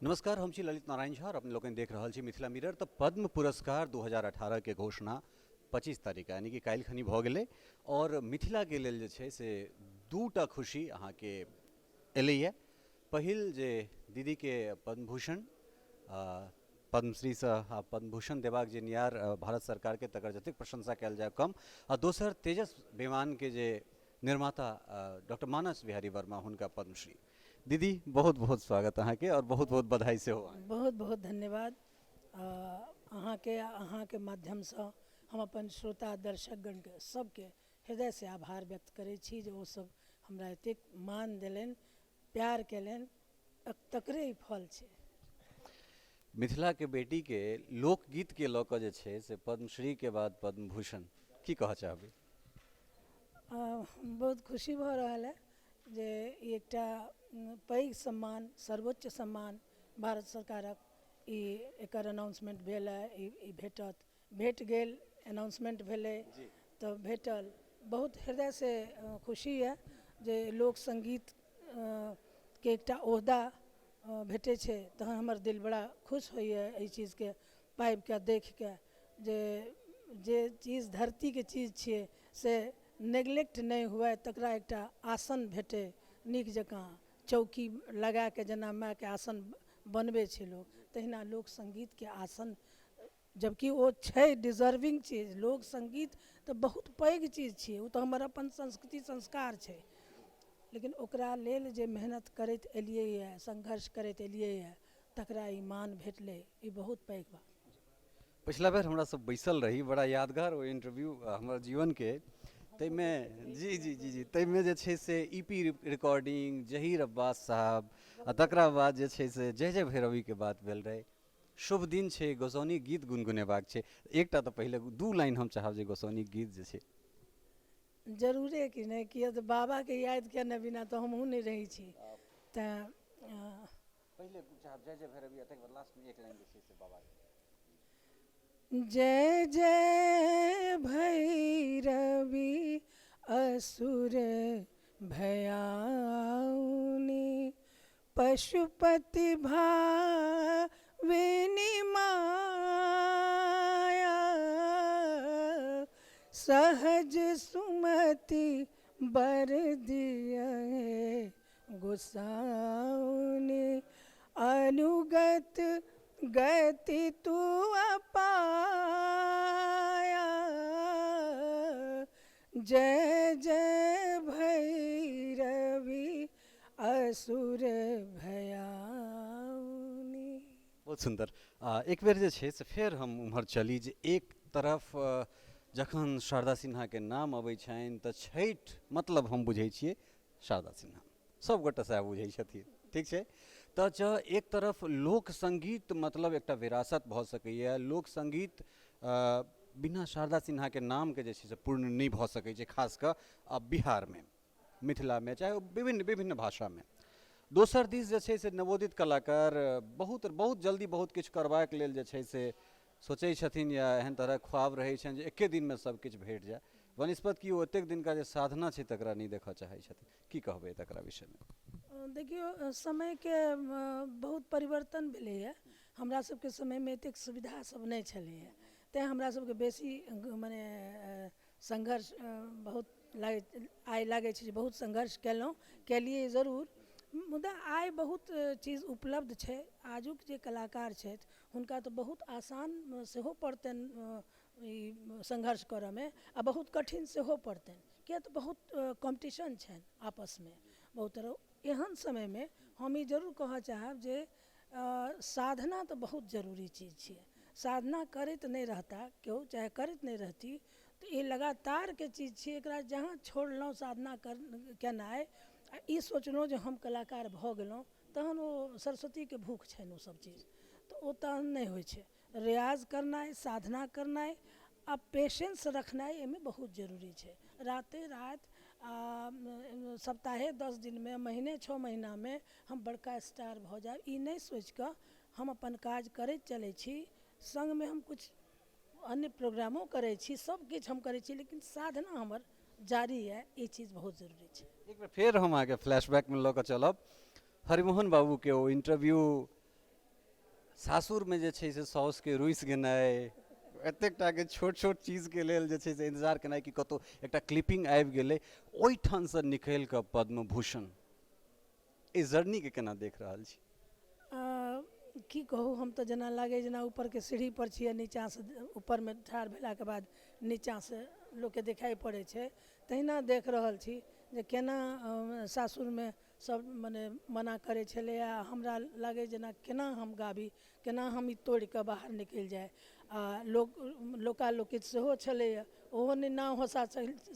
नमस्कार, हम छी ललित नारायण झा और अपने लोकनि देख रहल छी मिथिला मिरर। तऽ पद्म पुरस्कार 2018 के घोषणा 25 तारीख यानी कि काल्हि खनी भऽ गेलै और मिथिलाके लेल जे छै से दूटा खुशी अहाँके एलैए। पहिल जे दीदीके पद्मभूषण पद्मश्रीसँ आ पद्मभूषण देबाक जे नियार भारत सरकारके, तकर जतेक प्रशंसा कयल जाय कम, आ दोसर तेजस विमानके जे निर्माता डॉक्टर मानस बिहारी वर्मा, हुनका पद्मश्री। दीदी, बहुत बहुत स्वागत अहाँके और बहुत बहुत बधाई सेहो। बहुत बहुत धन्यवाद अहाँके। अहाँके माध्यमसँ हम अपन श्रोता दर्शकगणके सबके हृदयसँ आभार व्यक्त करै छी जे ओसब हमरा एतेक मान देलनि, प्यार केलनि, तकरे ई फल छै। मिथिलाके बेटीके लोकगीतके लऽ कऽ जे छै से पद्मश्रीके बाद पद्मभूषण, की कहऽ चाहबै? बहुत खुशी भऽ रहल अइ जे ई एकटा पैघ सम्मान, सर्वोच्च सम्मान भारत सरकारक ई एकर अनाउंसमेंट भेल अइ, ई भेटत, भेट गेल। अनाउंसमेंट भेलै तऽ भेटल। बहुत हृदयसँ खुशी यए जे लोक सङ्गीतके एकटा ओहदा भेटै छै तहन हमर दिल बड़ा खुश होइए एहि चीजके पाबिकऽ, देखिकऽ जे जे चीज धरतीके चीज छियै से नेगलेक्ट नहि हुए, तकरा एकटा आसन भेटै, नीक जकाँ चौकी लगाकऽ जेना मायके आसन बनबै छै लोक, तहिना लोक सङ्गीतके आसन, जबकि ओ छै डिजर्विंग चीज। लोक सङ्गीत तऽ बहुत पैघ चीज छियै, ओ तऽ हमर अपन संस्कृति संस्कार छै, लेकिन ओकरा लेल जे मेहनत करैत एलियैए, संघर्ष करैत एलियैए, तकरा ई मान भेटलै, ई बहुत पैघ बात। पछिला बेर हमरा सब बैसल रही, बड़ा यादगार ओ इंटरव्यू हमर जीवनके, ताहिमे जी जी जी जी ताहिमे जे छै से ई पी रिकॉर्डिंग, जहीर अब्बास साहब, आ तकरा बाद जे छै से जय जय भैरवीके बात भेल रहै। शुभ दिन छै, गोसाउनिक गीत गुनगुनेबाक छै एकटा, तऽ पहिले दू लाइन हम चाहब जे गोसाउनिक गीत जे छै। जरूरे कि नहि, किए तऽ बाबाके याद केने बिना तऽ हमहूँ नहि रहै छी, तैँ पहिले चाहब जय जय भैरवी, तकर बाद लास्टमे एक लाइन जे छै से बाबा। जय जय भैरवी असुर भयाउनी, पशुपति भाविनी माया, सहज सुमति बर दिय गोसाउनी, अनुगत गति तू अपाया, जय जय भैरवी असुर भयाउनी। बहुत सुन्दर। एक बेर जे छै से फेर हम उम्हर चली जे एक तरफ जखन शारदा सिन्हाके नाम अबै छनि तऽ छठि मतलब हम बुझै छियै शारदा सिन्हा, सभगोटे सएह बुझै छथिन, ठीक छै? तऽ जँ एक तरफ लोक सङ्गीत मतलब एकटा विरासत भऽ सकैए, लोक सङ्गीत बिना शारदा सिन्हाके नामके जे छै से पूर्ण नहि भऽ सकै छै, खास कऽ बिहारमे, मिथिलामे, चाहे ओ विभिन्न विभिन्न भाषामे। दोसर दिस जे छै से नवोदित कलाकार बहुत बहुत जल्दी बहुत किछु करबाक लेल जे छै से सोचै छथिन या एहन तरहक ख्वाब रहै छनि जे एके दिनमे सब किछु भेट जाय, वनस्पति कि ओ एतेक दिनका जे साधना छै तकरा नहि देखऽ चाहै छथिन। की कहबै तकरा विषयमे? देखियौ, समयके बहुत परिवर्तन भेलैए। हमरा सबके समयमे एतेक सुविधा सब नहि छलैए, तैँ हमरा सबके बेसी मने संघर्ष बहुत लागै, आइ लागै छै जे बहुत संघर्ष केलहुँ, केलियै जरूर, मुदा आइ बहुत चीज उपलब्ध छै। आजुक जे कलाकार छथि हुनका तऽ बहुत आसान सेहो पड़तनि ई संघर्ष करऽमे आ बहुत कठिन सेहो पड़तनि, किएक तऽ बहुत कॉम्पटिशन छनि आपसमे बहुत तरह। एहन समयमे हम ई जरूर कहऽ चाहब जे साधना तऽ बहुत जरूरी चीज छियै। साधना करैत नहि रहता केओ, चाहे करैत नहि रहती, तऽ ई लगातारके चीज छियै। एकरा जहाँ छोड़लहुँ साधना कर केनाइ आ ई सोचलहुँ जे हम कलाकार भऽ गेलहुँ, तहन ओ सरस्वतीके भूख छनि ओ सब चीज, तऽ ओ तहन नहि होइ छै। रियाज करनाइ, साधना करनाइ आ पेशेंस रखनाइ एहिमे बहुत जरूरी छै। राते राति आ सप्ताहे 10 दिनमे, महीने 6 महीनामे हम बड़का स्टार भऽ जायब, ई नहि सोचि कऽ हम अपन काज करैत चलै छी। सङ्गमे हम किछु अन्य प्रोग्रामो करै छी, सब किछु हम करै छी, लेकिन साधना हमर जारी यऽ, ई चीज बहुत जरूरी छै। एक बेर फेर हम अहाँके फ्लैशबैकमे लऽ कऽ चलब, हरिमोहन बाबूके ओ इंटरव्यू। सासुरमे जे छै से साउसके रुसि गेनाइ, एतेक टाके छोट छोट चीजके लेल जे छै से इन्तजार केनाइ कि कतहु एकटा क्लिपिंग आबि गेलै, ओहिठामसँ निकलि कऽ पद्मभूषण, एहि जर्नीके केना देख रहल छी? की कहू, हम तऽ जेना लागै जेना ऊपरके सीढ़ीपर छी आ नीचाँसँ ऊपरमे ठाढ़ भेलाके बाद नीचाँसँ लोकके देखाइ पड़ै छै, तहिना देख रहल छी जे केना सासुरमे सब मने मना करै छलैए। हमरा लागै जेना केना हम गाबी, केना हम ई तोड़िकऽ बाहर निकलि जाइ। आ लोक लोकालोकित सेहो छलैए, ओहो नहि नाम हँसा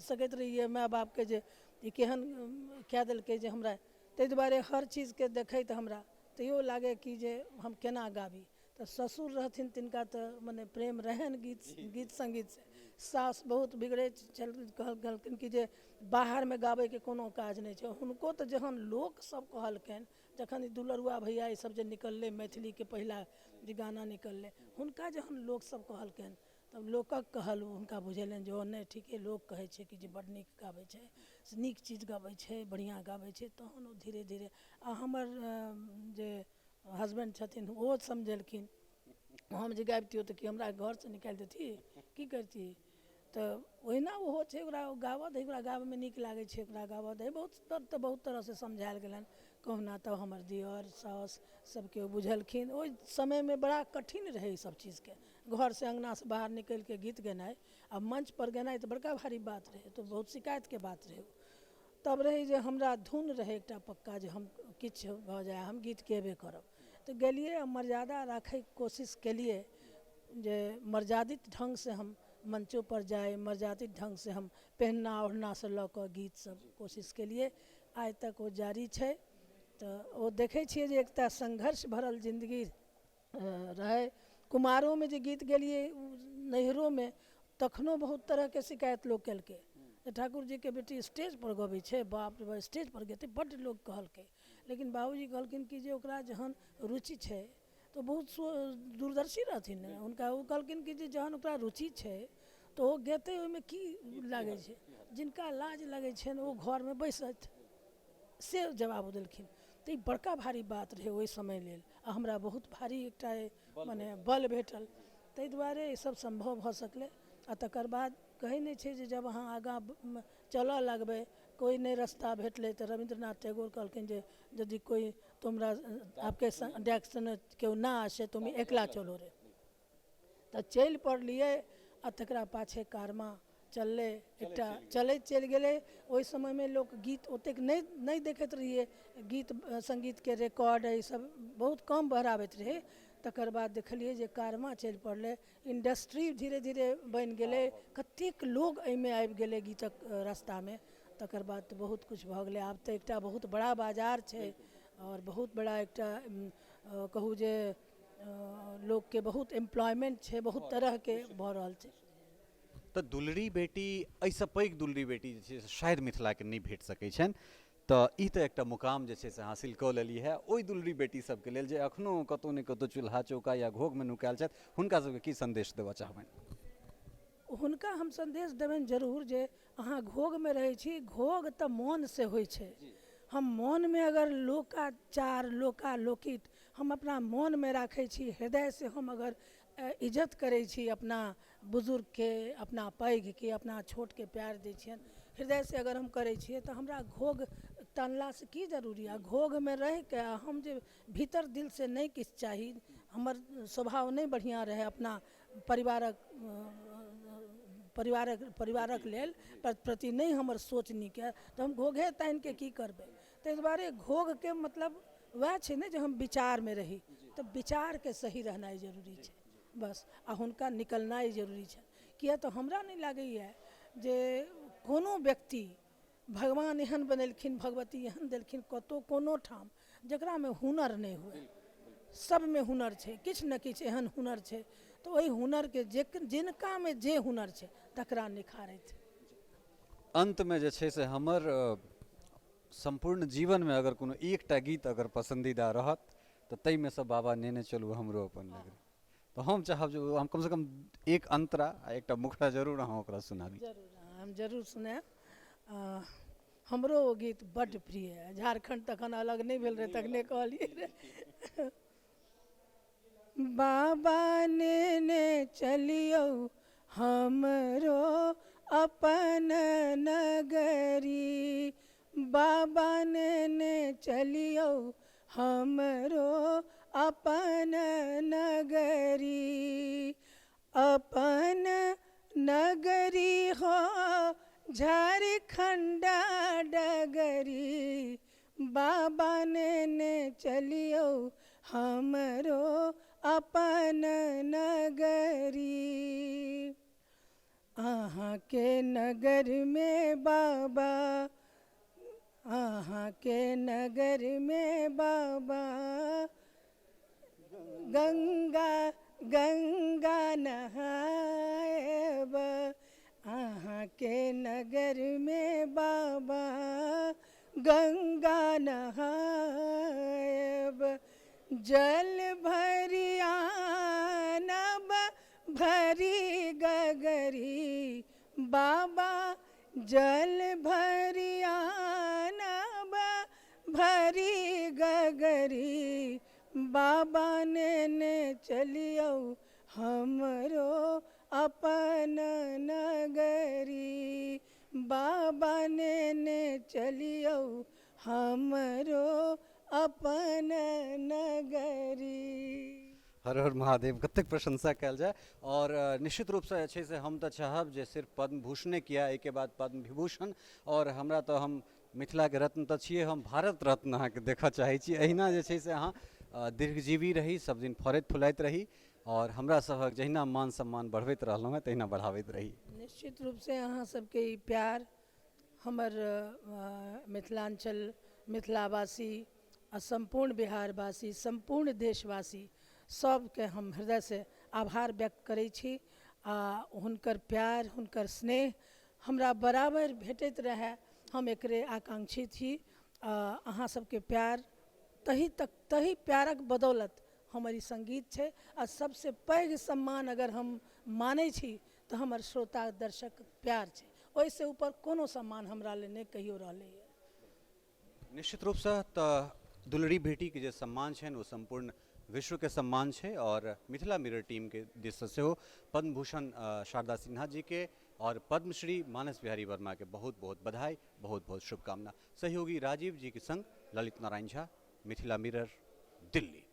सकैत रहियै माय बापके जे ई केहन कए देलकै जे हमरा। ताहि दुआरे हर चीजके देखैत हमरा तैयो लागै कि जे हम केना गाबी। तऽ ससुर रहथिन तिनका तऽ मने प्रेम रहनि गीत गीत सङ्गीतसँ। सासु बहुत बिगड़ैत छल, कहलखिन कि जे बाहरमे गाबैके कोनो काज नहि छै। हुनको तऽ जहन लोकसभ कहलकनि, जखन ई दुलरुआ भैया ईसभ जे निकललै, मैथिलीके पहिला जे गाना निकललै, हुनका जहन लोकसभ कहलकनि तब लोकक कहल हुनका बुझेलनि जे ओ नहि ठीके लोक कहै छै कि जे बड्ड नीक गाबै छै, से नीक चीज गबै छै, बढ़िआँ गाबै छै। तहन ओ धीरे धीरे आ हमर जे हसबैंड छथिन ओहो समझेलखिन, हम जे गाबितियौ तऽ कि हमरा घरसँ निकालि देतियै, की करितियै? तऽ ओहिना ओहो छै, ओकरा गाबऽ दही, ओकरा गाबऽमे नीक लागै छै, ओकरा गाबऽ दही। बहुत तऽ बहुत तरहसँ समझायल गेलनि कहुना। तऽ हमर दिअर साउस सब केओ बुझलखिन। ओहि समयमे बड़ा कठिन रहै ई सब चीजके, घरसँ अङ्गनासँ बाहर निकलिके गीत गेनाइ आ मंचपर गेनाइ तऽ बड़का भारी बात रहै, तऽ बहुत शिकायतके बात रहै। तब रहै जे हमरा धुन रहै एकटा पक्का जे हम किछु भऽ जाय हम गीत गेबे करब। तऽ गेलियै आ मर्यादा राखैके कोशिश केलियै जे मर्यादित ढङ्गसँ हम मंचोपर जाइ, मर्यादित ढङ्गसँ हम पहनना ओढ़नासँ लऽ कऽ गीत सब कोशिश केलियै। आइ तक ओ जारी छै। तऽ ओ देखै छियै जे एकटा संघर्ष भरल जिन्दगी रहै। कुमारोमे जे गीत गेलियै नैहरोमे, तखनो बहुत तरहके शिकायत लोक केलकै, ठाकुर जीके बेटी स्टेजपर गबै छै, बाप रे बाप, स्टेजपर गेतै, बड्ड लोक कहलकै। लेकिन बाबूजी कहलखिन कि जे ओकरा जहन रुचि छै, तऽ बहुत दूरदर्शी रहथिन हुनका, ओ कहलखिन कि जे जहन ओकरा रुचि छै तऽ ओ गेतै, ओहिमे की लागै छै? जिनका लाज लगै छनि ओ घरमे बैसथि, से जवाब ओ देलखिन। तऽ ई बड़का भारी बात रहै ओहि समय लेल आ हमरा बहुत भारी एकटा मने बल भेटल। ताहि दुआरे ईसब सम्भव भऽ सकलै। आ तकर बाद कहै नहि छै जे जब अहाँ आगाँ चलऽ लगबै कोइ नहि रस्ता भेटलै। तऽ रविन्द्रनाथ टैगोर कहलखिन जे यदि कोइ তোমরা आपके डायरेक्शन केओ ना आसे तुम एकला चलो रे। तऽ चलि पड़लियै आ तकरा पाछे कारमा चललै, एकटा चलैत चलि गेलै। ओहि समयमे लोक गीत ओतेक नहि देखैत रहियै, गीत सङ्गीतके रिकॉर्ड ईसब बहुत कम बहराबैत रहै। तकर बाद देखलियै जे कारमा चलि पड़लै, इंडस्ट्री धीरे धीरे बनि गेलै, कतेक लोग एहिमे आबि गेलै गीतक रास्तामे। तकर बाद तऽ बहुत किछु भऽ गेलै। आब तऽ एकटा बहुत बड़ा बाजार छै आओर बहुत बड़ा एकटा कहू जे लोकके बहुत एम्प्लॉयमेंट छै, बहुत तरहके भऽ रहल छै। तऽ दुलरी बेटी, एहिसँ पैघ दुलरी बेटी जे छै से शायद मिथिलाके नहि भेट सकै छनि। तऽ ई तऽ एकटा मुकाम जे छै से हासिल कऽ लेली है। ओहि दुलरी बेटी सबके लेल जे एखनो कतहु ने कतहु चूल्हा चौका या घोघमे नुकायल छथि, हुनका सबके की सन्देश देबऽ चाहबनि? हुनका हम सन्देश देबनि जरूर जे अहाँ घोघमे रहै छी, घोघ तऽ मोनसँ होइ छै। हम मोनमे अगर लोकाचार लोकालोकित हम अपना मोनमे राखै छी, हृदयसँ हम अगर इज्जत करै छी अपना बुजुर्गके, अपना पैघके, अपना छोटके प्यार दै छियनि, हृदयसँ अगर हम करै छियै तऽ हमरा घोघ तानलासँ की जरूरी? आ घोघमे रहिके हम जे भीतर दिलसँ नहि किछु चाही, हमर स्वभाव नहि बढ़िआँ रहै अपना परिवारक परिवारक परिवारक लेल प्रति नहि हमर सोच नीक यऽ, तऽ हम घोघे तानिके की करबै? ताहि दुआरे घोघके मतलब वएह छै ने जे हम विचारमे रही, तऽ विचारके सही रहनाइ जरूरी छै बस। आ हुनका निकलनाइ जरूरी छै, किए तऽ हमरा नहि लागैए जे कोनो व्यक्ति भगवान एहन बनेलखिन, भगवती एहन देलखिन कतहु कोनो ठाम जकरामे हुनर नहि हुए। सबमे हुनर छै, किछु ने किछु एहन हुनर छै। तऽ ओहि हुनरके जे जिनकामे जे हुनर छै तकरा निखारथि। अन्तमे जे छै से हमर सम्पूर्ण जीवनमे अगर कोनो एकटा गीत अगर पसन्दीदा रहत तऽ ताहिमे सँ बाबा नेने चलू हमरो अपन नगरी। तऽ हम चाहब जे हम कमसँ कम एक अन्तरा आ एकटा मुखड़ा जरूर अहाँ ओकरा सुनाबी। जरूर, हम जरूर सुनायब। हमरो ओ गीत बड्ड प्रिय अइ। झारखण्ड तखन अलग नहि भेल रहै तखने कहलियै रहए। बाबा नेने चलियौ हमरो अपन नगरी, बाबा नेने चलियौ हमरो अपन नगरी। अपन नगरी हो झारखंड डगरी, बाबा नेने चलियौ हमरो अपन नगरी। अहाँके नगरमे बाबा, अहाँके नगरमे बाबा, गंगा गंगा नहायब, अहाँके नगरमे बाबा गंगा नहायब। जल भरि आनब भरि गगरी, बाबा जल भरि आनब भरि गगरी, बाबा नेने चलियौ हमरो अपन नगरी, बाबा नेने चलियौ हमरो अपन नगरी। हर हर महादेव, कतेक प्रशंसा कयल जाय। और निश्चित रूपसँ जे छै से हम तऽ चाहब जे सिर्फ पद्म भूषणे किया, एहिके बाद पद्म विभूषण, और हमरा तऽ हम मिथिलाके रत्न तऽ छियै, हम भारत रत्न अहाँके देखऽ चाहै छी। एहिना जे छै से अहाँ दीर्घजीवी रही, सब दिन फड़ैत फुलाइत रही, और हमरा सभक जहिना मान सम्मान बढ़बैत रहलहुँ हेँ तहिना बढ़ाबैत रही। निश्चित रूपसँ अहाँ सबके ई प्यार हमर मिथिलाञ्चल, मिथिलावासी आ सम्पूर्ण बिहारवासी, सम्पूर्ण देशवासी सबके हम हृदयसँ आभार व्यक्त करै छी। आ हुनकर प्यार, हुनकर स्नेह हमरा बराबर भेटैत रहए, हम एकरे आकांक्षी छी। अहाँ सबके प्यार तही तक, तही प्यारक बदौलत हमर ई सङ्गीत छै। आ सबसँ पैघ सम्मान अगर हम मानै छी तऽ हमर श्रोता दर्शक प्यार छै, ओहिसँ ऊपर कोनो सम्मान हमरा लेल नहि कहियो रहलैए। निश्चित रूपसँ तऽ दुलरी बेटीके जे सम्मान छनि ओ सम्पूर्ण विश्वके सम्मान छै, और मिथिला मिरर टीमके दिससँ सेहो पद्मभूषण शारदा सिन्हा जीके और पद्मश्री मानस बिहारी वर्माके बहुत बहुत बधाई, बहुत बहुत शुभकामना। सहयोगी राजीव जीके संग ललित नारायण झा, मिथिला मिरर, दिल्ली।